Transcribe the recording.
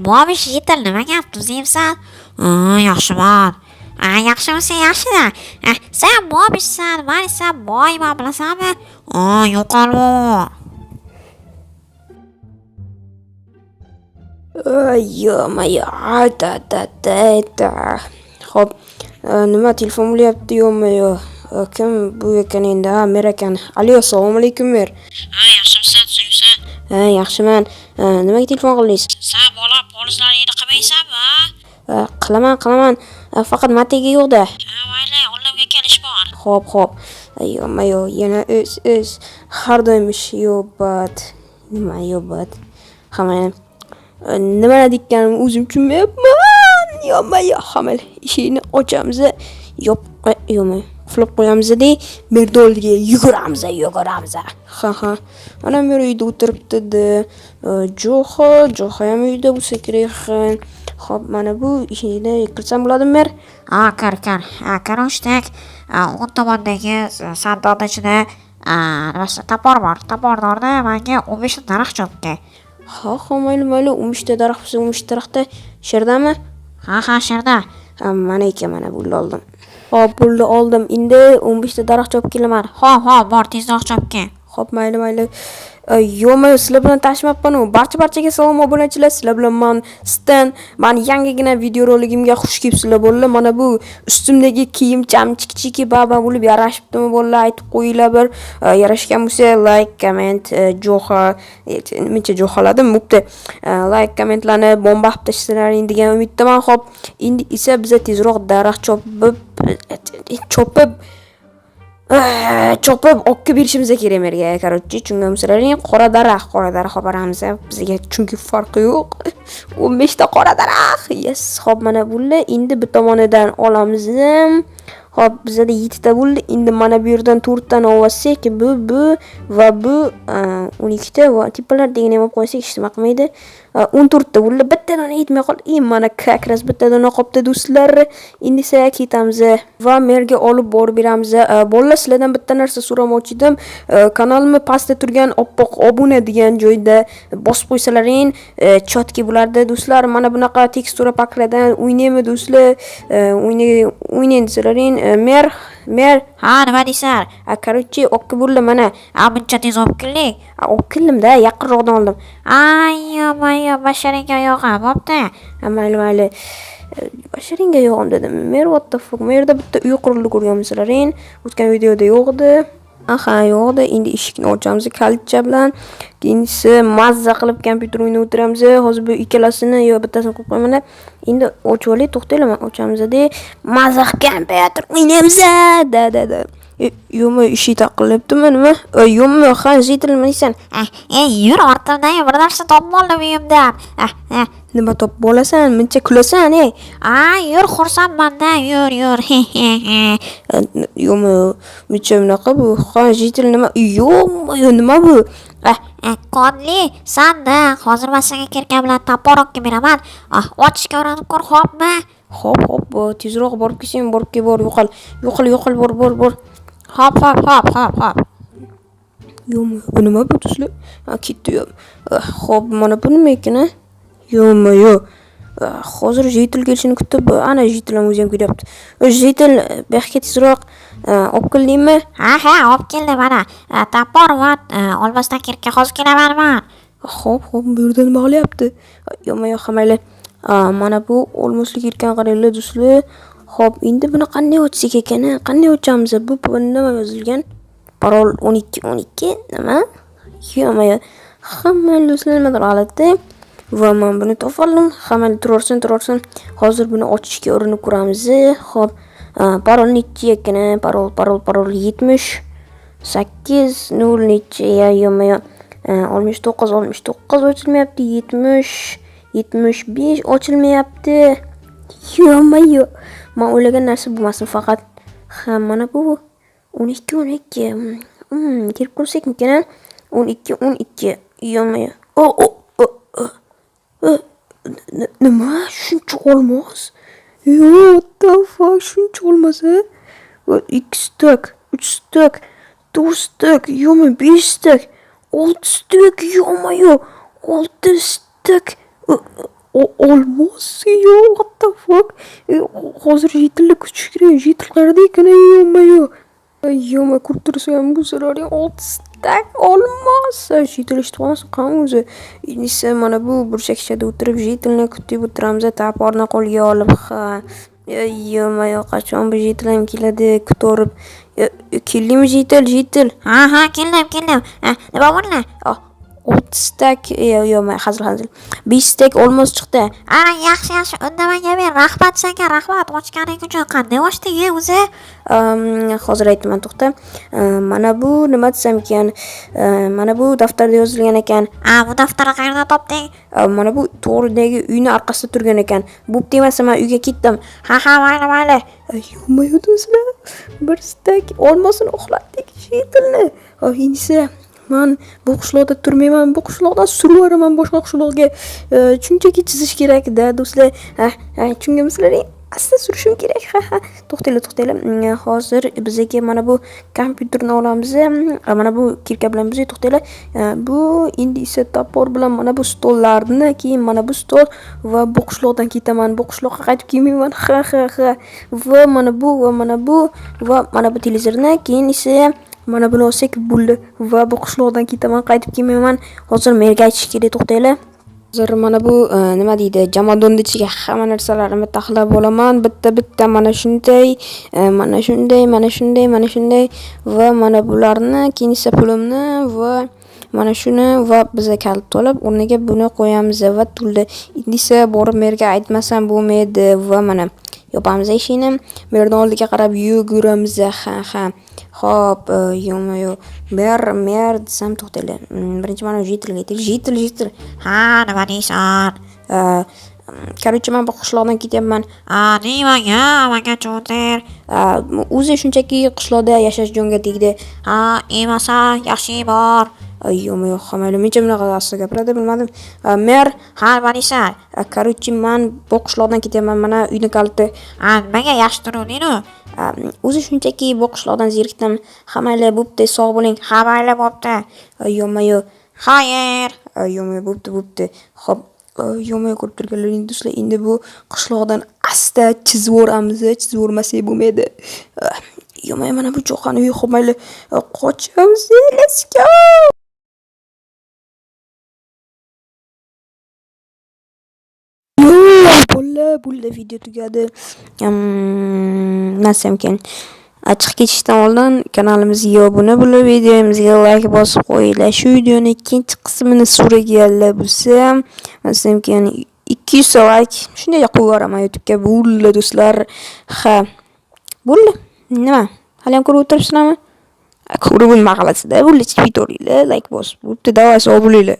Movish житель, nima gap, tuzukmisan? Ha, yaxshiman. Ha, yaxshimisan, yaxshida. Sen Mobishsan, man esa boyman, bilasanmi? Ha, yo'qol. Ё-моё, да да да да. Xo'p, nima telefon bo'lyapti, ё-моё. Kim bu ekan endi? Ha, Mer ekan. Alo, assalomu alaykum, Mer. Ha, yaxshimisan, tuzukmisan? Ha, yaxshiman. Nimaga telefon qildingiz? Sen bola polizlaringni qilmaysanmi, ha? Qilaman, qilaman. Faqat matega yo'q-da. Ha, mayli, oldimga kelish bor. Xo'p, xo'p. Ё-моё, yana o'z har doim ish yo'bat. Nima yo'bat? Ha, mayli. Nima deyotganimni o'zim tushunmayapman. Ё-моё, ha, mayli. Eshikni ochamiz. Yop, yo'q, qulflab qo'yamiz-da, merni oldiga yuguramiz, yuguramiz. Ha, ha. Ana mer uyda o'tiribdi. Jo'xa, Jo'xa ham uyda bo'lsa kerak. Xo'p, mana bu eshikni kirsam bo'ladimi, mer? Ha, kir, kir. Ha, короче, так, o'ng tomondagi sandiqni ichida nimasi topor bor. Toporni o'rnida menga 15 ta daraxt chopib kel. Ha, ha, mayli, mayli. 15 ta daraxt bo'lsa, 15 daraxtda sherdami? Ha, ha, sherda. Ha, mana ekan, mana pulni oldim. Hop, pulni oldim. Endi 15 ta daraxt chopib kelaman. Xo'p, xo'p, bor, tezroq chopib kel. Xo'p, mayli, mayli. Yo'q, sizlar bilan tanishmabman-u. Barcha-barchaga salom, obunachilar. Sizlar bilan man Stan. Mani yangigina videoroligimga xush kelibsizlar, bolalar. Mana bu ustimdagi kiyimcham chiki-chiki baba bo'lib yarashibdimi, bolalar? Aytib qo'yinglar bir. Yarashgan bo'lsa like, comment, jo'xa, nimacha jo'xaladim, bo'pti. Like, kommentlarni bomba qilib tashlaring degan umiddaman. Xo'p, endi esa biza tezroq daraxt chopib chopib olib berishimiz kerak merga. Короче, tushunganmisizlaring? Qora daraxt, qora daraxt olib boramiz bizga, chunki farqi yo'q. 15 ta qora daraxt. Yes, xo'p, mana bo'ldi. Endi bu tomonidan olamiz. Xo'p, bizada 7 ta bo'ldi. Endi mana bu yerdan 4 tani olsak, bu, bu va bu 12 ta va tepalardagini ham olib qo'ysak hech nima qilmaydi. 14 ta bo'ldi. Bitta dona yetmay qoldi. Mana как раз bitta dona qolibdi, do'stlar. Endi esa ketamiz va merga olib borib beramiz. Bolalar, sizlardan bitta narsa so'ramoqchi edim. Kanalimni pastda turgan oppoq obuna degan joyda bosib qo'ysalaring, чётко bo'lardi, do'stlar. Mana bunaqa tekstura paklardan o'ynaymi, do'stlar? O'ynay desalaring, mer, mer. Ha, nima deysan? Короче, olib bo'ldi mana. Ha, buncha tez olib kelding? Olib keldimda, yaqinroqdan oldim. Ay, yo'q, basharingga oyog'im, bo'pti. Ha, mayli, mayli. Basharingga oyog'im dedim. Mer, what the fuck? Men yerda bitta uy qurildi, ko'rganmisizlaring? O'tgan videoda yo'q edi. Aha, yo'q edi. Endi eshikni ochamiz kalitcha bilan. Keyinchisi mazza qilib kompyuter o'ynab o'tiramiz. Hozir bu ikkalasini yo bittasini qo'yib qo'yaman. Endi ochib olay, to'xtanglar, man ochamiz-da. Mazza qilib kompyuter o'ynaymiz. Da, da, da. Yo'qmi, eshik taqilibdimi, nima? Yo'qmi, ha, житель, nima deysan? Yur ortimdan, bir narsa topib oldim uyimdan. Nima topib olasan? Muncha kulasan, ey? A, yur, xursandman-da, yur, yur. Yo'qmi, muncha bunaqa bu. Ha, житель, nima? Yo'qmi, nima bu? Qonli sandiq. Hozir men senga кирка bilan topor olib beraman. Ochishga urinib ko'r, xo'pmi? Xo'p, xo'p, tezroq borib kelsang, borib kel, bor, yo'qol. Yo'qol, yo'qol, bor, bor, bor. Hop, hop, hop, hop, hop. Yo'qmi, bu nima bu, do'stlar? Ha, ketdi yo'q. Xo'p, mana bu nima ekan, a? Yo'qmi, yo'q. Hozir житель kelishini kutib, ana житель ham o'zi ham kelyapti. Житель, bu yoqqa tezroq olib keldingmi? Ha, ha, olib keldim mana. Topor va olmosdan кирка, hozir kelaman man. Xo'p, xo'p, bu yerda nima qilyapti? Yo'qmi, yo'q, mayli. Mana bu olmosli кирка ni qaranglar, do'stlar. Xo'p, endi buni qanday ochsak ekan, a? Qanday ochamiz? Bu nima yozilgan? Parol 12 12 nima? Yo'qmi, yo'q. Hamma do'stlar, nimadir g'alati. Va men buni topib oldim. Ha, mayli, turarsin, turarsin. Hozir buni ochishga urinib ko'ramiz. Xo'p, parol nechi ekan? Parol, parol, parol 78 0 nechi? Ya, yo'qmi, yo'q. 69, 69 ochilmayapti. 70, 75 ochilmayapti. Yo'qmi, yo'q. Men o'ylagan narsa bo'lmasin faqat. Ha, mana bu 12, 12. Kirib ko'rsakmikan, a? 12, 12. Yo'qmi, yo'q. O, o, o, o. Nima? Shuncha olmos? What the fuck? Shuncha olmos, a? 2 стак, 3 стак, 4 стак, yo'qmi, 5 стак, 6 стак, yo'qmi, yo'q. 6 стак. Olmos, yo, what the fuck? Hozir житель ni kutish kerak. Житель qayerda ekan, ё-моё? Ё-моё, ko'rib tursam, bu sirlarning 6 стак olmos. Житель eshitib qolmasin, qani o'zi? Esa mana bu burchakchada o'tirib житель ni kutib o'tiramiz, топор ni qo'lga olib. Ha. Ё-моё, qachon bu житель ham keladi, kutaverib. Keldingmi, житель, житель? Ha, keldim, keldim. Nima bo'ldi? 6 стак, yo'q, hazil, hazil. 5 стак olmos chiqdi. A, yaxshi, yaxshi. Unda menga ber. Rahmat senga, rahmat ochganing uchun. Qanday ochding o'zi? Hozir aytaman, to'xta. Mana bu nima desam ekan? Mana bu daftarda yozilgan ekan. A, bu daftarni qayerdan topding? Mana bu to'g'ridagi uyni orqasida turgan ekan. Bo'pti emasa, men uyga ketdim. Ha, mayli, mayli. Ё-моё, do'stlar, bir стак olmosini uxlatdik житель ni. Endi man bu qishloqda turmayman, bu qishloqdan surib yuboraman boshqa qishloqga. Shunchaki chizish kerak-da, do'stlar. Ha, ha, tushunganmisizlar? Asta surishim kerak. Ha, ha. To'xtanglar, to'xtanglar. Hozir bizaga mana bu kompyuterni olamiz. Mana bu кирка bilan biz, to'xtanglar. Bu endi esa топор bilan mana bu stollarni, keyin mana bu stol va bu qishloqdan ketaman. Bu qishloqqa qaytib kelmayman. Ha, ha, ha. Va mana bu, va mana bu, va mana bu televizorni, keyin esa mana buni olsak bo'ldi. Va bu qishloqdan ketaman, qaytib kelmayman. Hozir merga aytish kerak, to'xtanglar. Hozir mana bu nima deydi, jomadonni ichiga hamma narsalarimni taxlab olaman. Bitta-bitta mana shunday, mana shunday, mana shunday, mana shunday va mana bularni, keyin esa pulimni va mana shuni va biza kalit olib o'rniga buni qo'yamiz va to'ldi. Endi esa borib merga aytmasam bo'lmaydi va mana yopamiz eshikni. Merni oldiga qarab yuguramiz. Ha, ha. Xo'p, ё-моё. Mer, mer desam, to'xtanglar. Birinchi mana житель ga aytaylik. Житель, житель. Ha, nima deysan? Короче, men bu qishloqdan ketyapman. A, nimaga? Menga tushuntir. O'zi shunchaki qishloqda yashash jonga tegdi. Ha, emasa, yaxshi bor. Ё-моё, ha, mayli, mencha bunaqa asta gapiradi, bilmadim. Mer, Ha, nima deysan? Короче, man bu qishloqdan ketyapman. Mana uyni kaliti. Ha, nimaga, yaxshi turuvding-u? O'zi shunchaki bu qishloqdan zerikdim. Ha, mayli, bo'pti, sog' bo'ling. Ha, mayli, bo'pti. Ё-моё. Xayr. Ё-моё, bo'pti, bo'pti. Xo'p, ё-моё, ko'rib turganlaring, do'stlar, endi bu qishloqdan asta chizib yuboramiz, chizib yubormasak bo'lmaydi. Ё-моё, mana bu cho'qani uyi, xo'p, mayli, qochamiz. Let's go! Bo'ldi, bo'ldi, video tugadi. Nima desam ekan? Chiqib ketishdan oldin kanalimizga obuna bo'lib, videomizga like bosib qo'yinglar. Shu videoni ikkinchi qismini so'raganlar bo'lsa, nima desam ekan, 200 ta like shunday qo'yib yuboraman YouTube'ga. Bo'ldi, do'stlar. Ha. Bo'ldi. Nima? Hali ham ko'rib o'tiribsizlarmi? Ko'rib nima qilasizlar? Bo'ldi, chiqib ketaveringlar, like bosib. Bo'pti, давай, sog' bo'linglar.